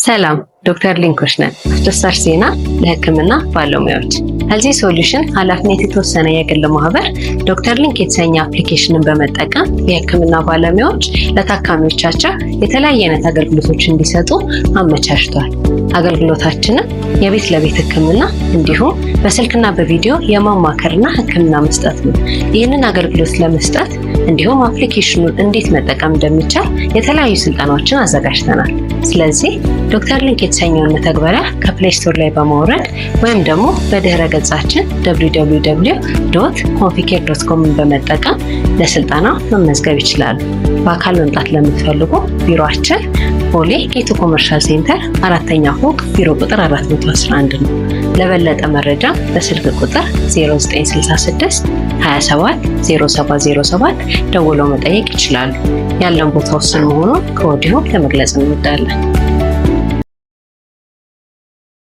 ሰላም፣ ዶክተር ሊንኮች ነን። አስደሳች ዜና ለሕክምና ባለሙያዎች። Healthy Solution ኃላፊነት የተወሰነ የግል ማህበር ዶክተር ሊንክ የተሰኘ application ን በመጠቀም የሕክምና ባለሙያዎች ለታካሚዎቻቸው የተለያየ አይነት አገልግሎቶች እንዲሰጡ አመቻችቷል። አገልግሎታችንም የቤት ለቤት ሕክምና እንዲሁም በስልክና በቪዲዮ የማማከርና ሕክምና መስጠት ነው። ይህንን አገልግሎት ለመስጠት እንዲሁም application ኑን እንዴት መጠቀም እንደሚቻል የተለያዩ ስልጠናዎችን አዘጋጅተናል። ስለዚህ ዶክተር ሊንክ የተሰኘውን መተግበሪያ ከ Play Store ላይ በማውረድ ወይም ደግሞ በድህረ ገጻችን www.conficare.com በመጠቀም ለስልጠና መመዝገብ ይችላሉ። በአካል መምጣት ለምትፈልጉ ቢሮአችን ቦሌ ጌቱ Commercial Center አራተኛ ፎቅ ቢሮ ቁጥር 411 ነው። ለበለጠ መረጃ በስልክ ቁጥር 0966 27 0707 ደውለው መጠየቅ ይችላሉ። ያለን ቦታ ውስን መሆኑን ከወዲሁ ለመግለጽ እንወዳለን።